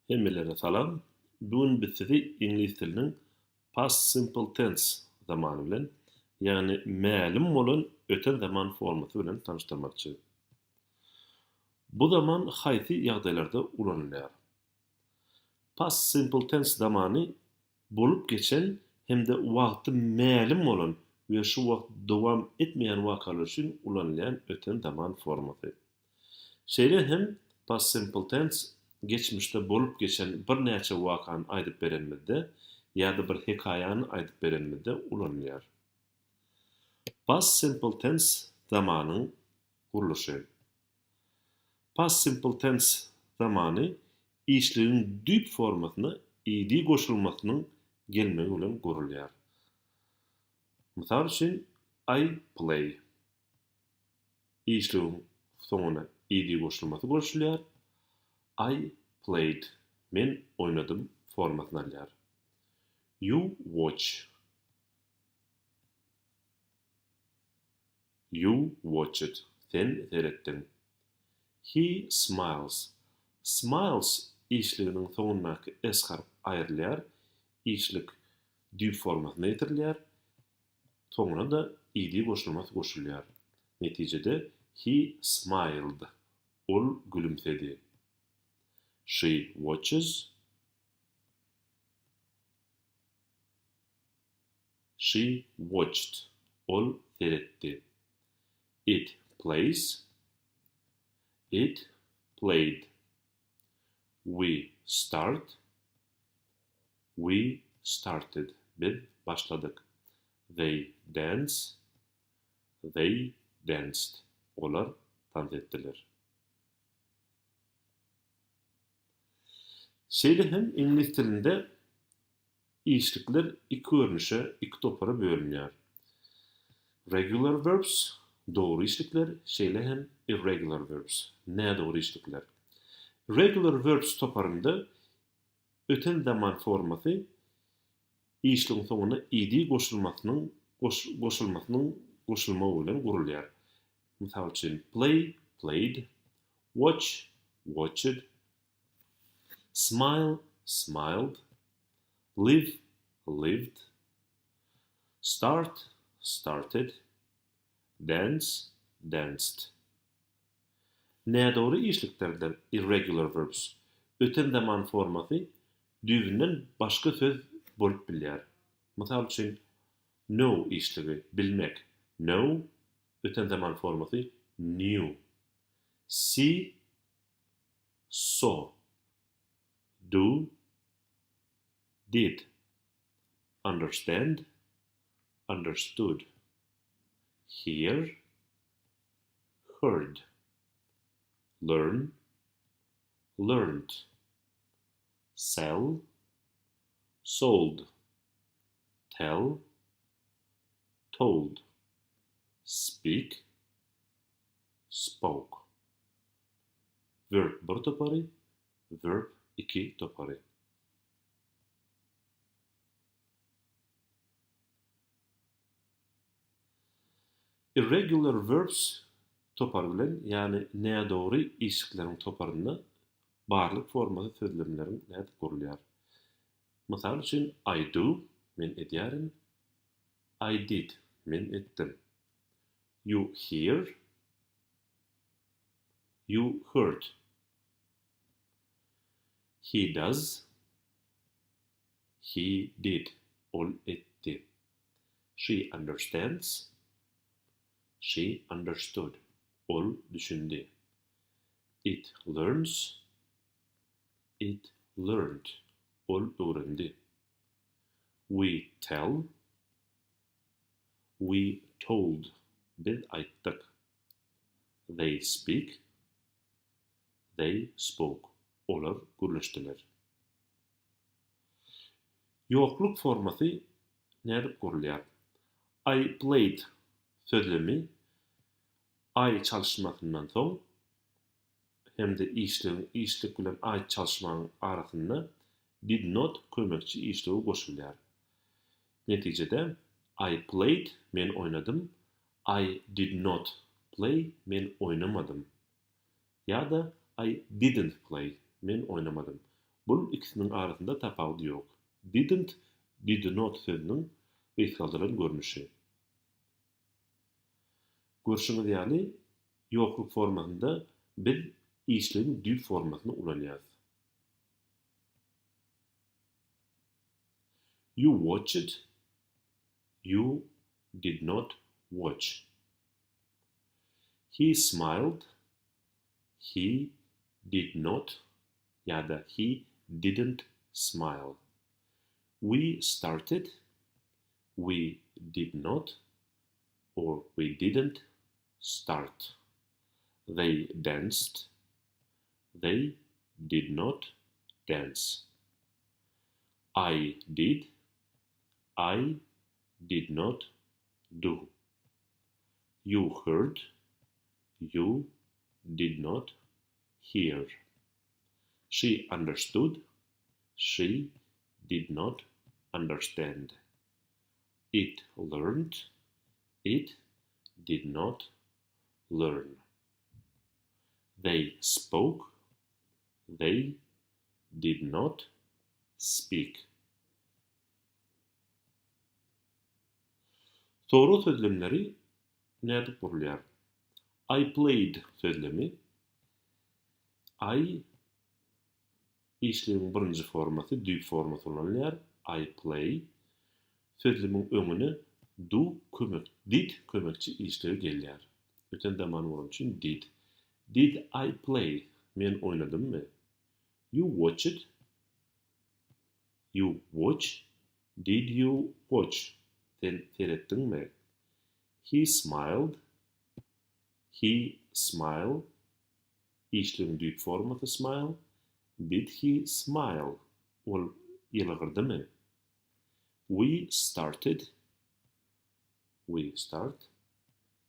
Hemmelere salam. Bu gün biz sizi iňlis diliniň past simple tense zamany bilen, ýagny mälim bolan öten zaman formasy bilen tanyşdyrmakçy. Bu zaman haýsy ýagdaýlarda ulanylýar? Past simple tense zamany bolup geçen hem-de wagty mälim bolan we şu wagt dowam etmeýän wakalar üçin ulanylýan öten zaman formasy. Şeýle hem past simple tense geçmişde bolup geçen birnäçe wakany aýdyp berenimizde ýa-da bir hekaýany aýdyp berenimizde ulanylýar. Past simple tense zamanyň gurluşy. Past simple tense zamany işligiň düýp formasyna ed goşulmasynyň gelmegi bilen gurulýar. Mysal üçin, I play. Işligiň soňuna ed goşulmasy goşulýar, I played, men oýnadym formasyny alýar. You watch. You watched, sen seretdiň. He smiles, smiles işliginiň soňundaky s harp aýrylýar, işlik düýp formasyna ýetirilýär, soňuna-da ed goşulmasy goşulýar. Netijede, he smiled, ol gülümsedi. She watches, She watched, ol seretdi. It plays, it played. We start, we started, biz başladyk. They dance, they danced, olar tans etdiler. Şeýle hem iňlis dilinde Işlikler iki görnüşe, iki topara bölünýär. Regular verbs, dogry işlikler, şeýle hem irregular verbs, nädogry işlikler. Regular verbs toparynda öten zaman formasy işligiň soňuna ed goşulmasynyň goşulmasynyň goşulmagy bilen gurulýar. Mysal üçin, play, played, watch, watched, Smile, smiled, live, lived, start, started, dance, danced. Nädogry işliklerden, irregular verbs, öten zaman formasy düýbünden başga söz bolup bilýär. Mysal üçin, know işligi, bilmek, know, öten zaman formasy knew, see, saw, do, did, understand, understood, hear, heard, learn, learned, sell, sold, tell, told, speak, spoke. Verb bir topary, verb iki topary. Irregular verbs topary bilen, ýagny nädogry işlikleriň toparynda barlyk formasy sözlemleriň nädip gurulýar? Mysal üçin, I do, men edýärin, I did, men etdim. You hear, You heard. He does. He did. Ol etdi. She understands. She understood. Ol düşündi. It learns. It learned. Ol öwrendi. We tell. We told. Biz aýtdyk. They speak. They spoke. Olar gürleşdiler. Ýokluk formasy nädip gurulýar? I played sözlemi I çalyşmasyndan soň hem-de işligiň işlik bilen I çalyşmagyň arasynda did not kömekçi işligi goşulýar. Netijede, I played, men oýnadym, I did not play, men oýnamadym. Ýa-da I didn't play, men oýnamadym. Bul ikisiniň arasynda tapawut ýok. Didn't did not sözüniň gysgaldylan görnüşi. Görşüňiz ýaly, ýokluk formasynda biz işligiň düýp formasyny ulanýarys. You watched, you did not watch. He smiled, he did not ýa-da he didn't smile. We started, we did not or we didn't start. They danced, they did not dance. I did, I did not do. You heard, you did not hear. She understood, she did not understand. It learned, it did not learn. They spoke, they did not speak. Sorag sözlemleri nädip gurulýar? I played sözlemi I işligiň birinji formasy, düýp formasy ulanylýar. I play sözlemiň öňüne do kömek, did kömekçi işligi gelýär. Öten zaman bolany üçin did. Did I play? Men oýnadymmy? You watched. You watch? Did you watch? Sen seretdiňmi? He smiled. He smile. Işligiň düýp formasy smile. Did he smile? Ol ýylgyrdymy? We started. We start.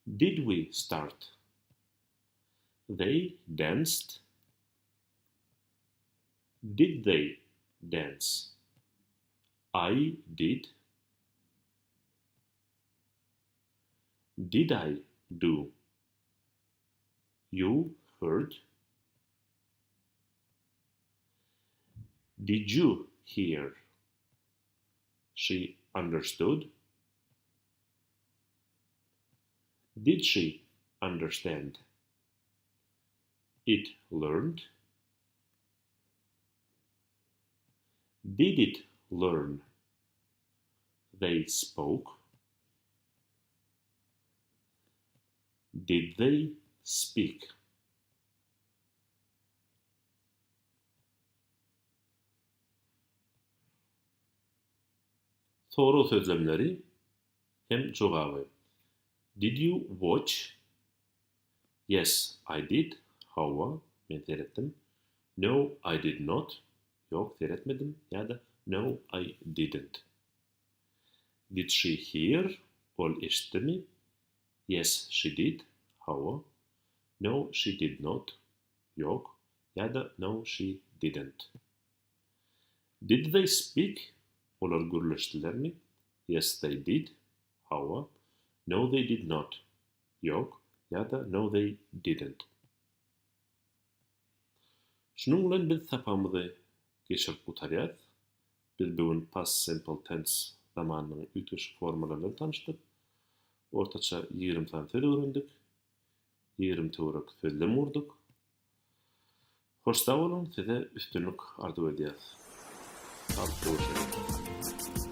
Did we start? They danced. Did they dance? I did. Did I do? You heard? Did you hear? She understood? Did she understand? It learned? Did it learn? They spoke? Did they speak? Sorag sözlemleri hem jogaby. Did you watch? Yes, I did. Hawa, men seretdim. No, I did not. Ýok, seretmedim ýa-da No, I didn't. Did she hear? Ol eşitdimi? Yes, she did. Hawa. No, she did not. Ýok ýa-da No, she didn't. Did they speak? Olar gürleşdilermi? Yes, they did. Hawa. No, they did not. Ýok ýa-da No, they didn't. Şunuň bilen biz sapagymyzy geçirip gutarýas. Biz bu gün Past Simple Tense zamanynyň üýtgeşik formalary bilen tanyşdyk. Ortaça 20 sany söz öwrendik. 20 töwerek sözlem gurduk. Hoş sag boluň, size üstünlik arzuw edýäs. Sag görüşeliň.